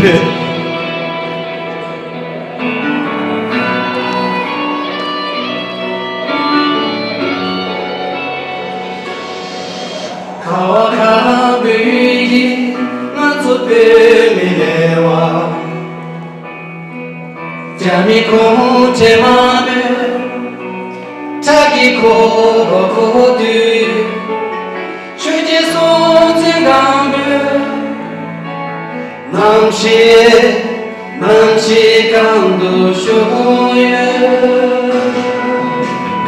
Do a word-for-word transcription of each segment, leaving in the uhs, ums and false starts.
ཁ་བ་ཁ་བུ་ཡི་ང་ཚོ་བོད་མི་ལས་བ། རྒྱ་མི་ཁོང་ཁྲེ་མ་བོད། ཁྲག་གི་འཁོར་ལོ་འཁོར་དུས། ཆོས་ཀྱི་སྲོག་འཛིན་སྒམ་པོས། ནམ་ཞིག་ནམ་ཞིག་གང་དུ་བཞུགས་ཡོད།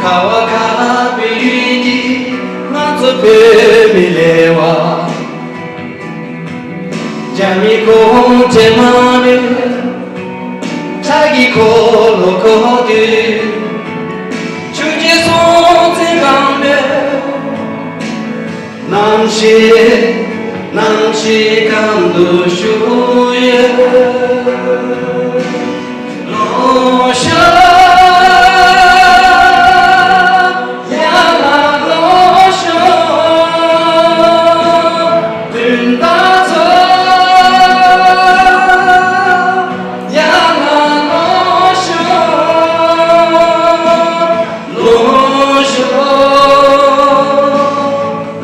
ཁ་བ་ཁ་བུ་ཡི་ང་ཚོ་བོད་མི་ལས་བ། རྒྱ་མི་ཁོང་ཁྲེ་མ་བོད། ཁྲག་གི་འཁོར་ལོ་འཁོར་དུས། ཆོས་ཀྱི་སྲོག་འཛིན་སྒམ་པོས། ནམ་ཞིག་ནམ་ཞིག་གང་དུ་བཞུགས་ཡོད། ལོངས་ཤོག་ཡར་ལ་ལོངས་ཤོག་སྤུན་ཟླ་ཚོ། ཡར་ལ་ལོངས་ཤོག་ལོངས་ཤོག་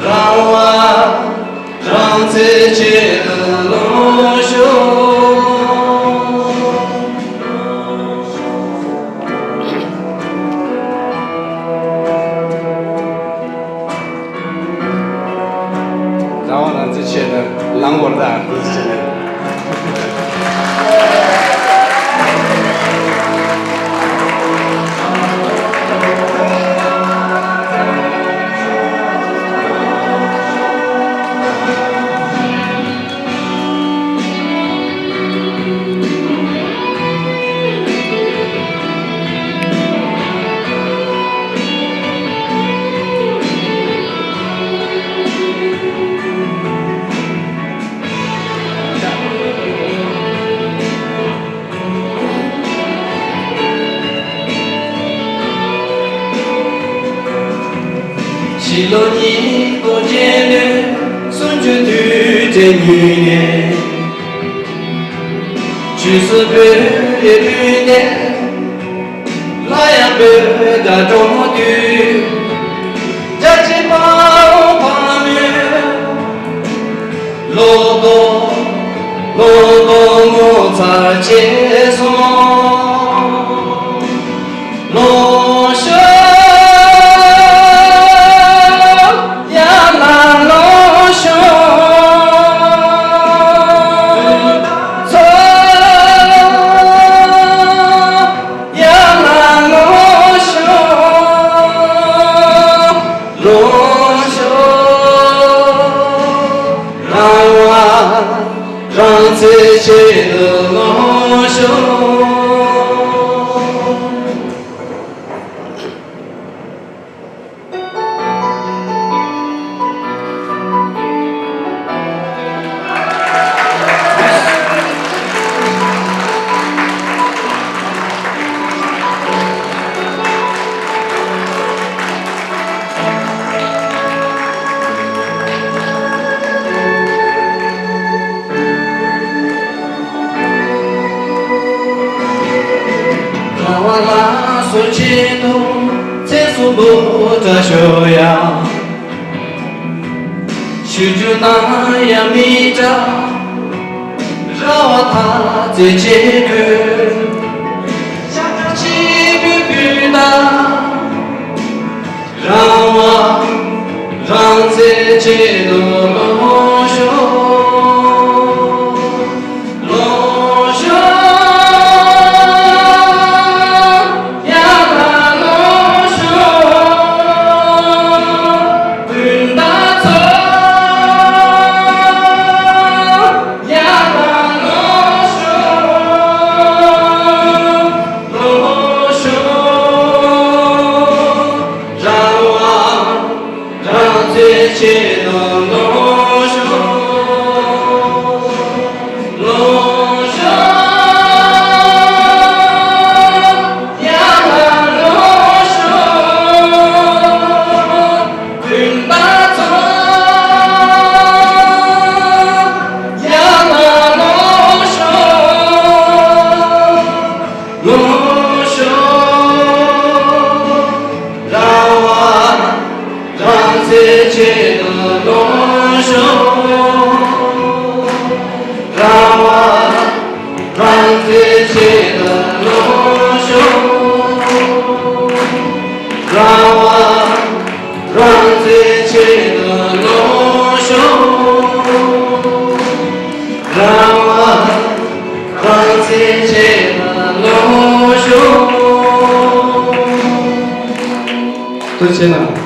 རང་དབང་རང་བཙན་ཆེད་དུ་ལོངས་ཤོག་རང་དབང་རང་བཙན་ཆེད་དུ་ལངས་བར་དང་། ཕྱི་ལོ་ཉིས་སྟོང་བརྒྱད་ལོའི་གསུམ་བཅུ་དུས་དྲན་ཉིན་ནས། ཆུ་སྲིན་བོད་རིགས་སྤུན་ཟླ། སླར་ཡང་བོད་དགའ་སྒྲོལ་དུས། རྒྱལ་གཅེས་དཔའ་བོ་ཕ་མའི། བློ་སྟོབས་བློ་སྟོབས་ངོ་མཚར་ཆེ་སོང་། ལོངས་ཤོག་ཡར་ལ་ལོངས་ཤོག་ཚོ། ཡར་ལ་ལོངས་ཤོག་ལོངས་ཤོག་རང་དབང་རང་བཙན་ཆེད་དུ་ལོངས་ཤོག་རང་དབང་ལ་སོགས་ཆེད་དུ་ཚེ་གསུམ་འབུམ་ཕྲག་ཤོར་ཡང་། ཤུལ་རྒྱུ་ན་ཡང་མི་འདྲ་ར་བ་ཐག་བཅད་བྱེད་དགོས། ཤ་ཁྲག་གཅིག་པུའི་སྤུན་ཟླ། རང་དབང་རང་བཙན་ཆེད་དུ་ལོངས་ཤོག་ལོངས་ཤོག་ཡར་ལ་ལོངས་ཤོག་སྤུན་ཟླ་ཚོ། ཡར་ལ་ལོངས་ཤོག་ལོངས་ཤོག་རང་དབང་རང་བཙན་ཆེད་དུ་ལོངས་ཤོག་ལོངས་ཤོག་ཡར་ལ་ལོངས་ཤོག་སྤུན་ཟླ་ཚོ། ཡར་ལ་ལོངས་ཤོག་རང་དབང་རང་བཙན་ཆེད་དུ་ལོངས་ཤོག་རང་དབང་རང་བཙན་ཆེད་དུ་ལོངས་ཤོག་ཐུགས་རྗེ་གནང་།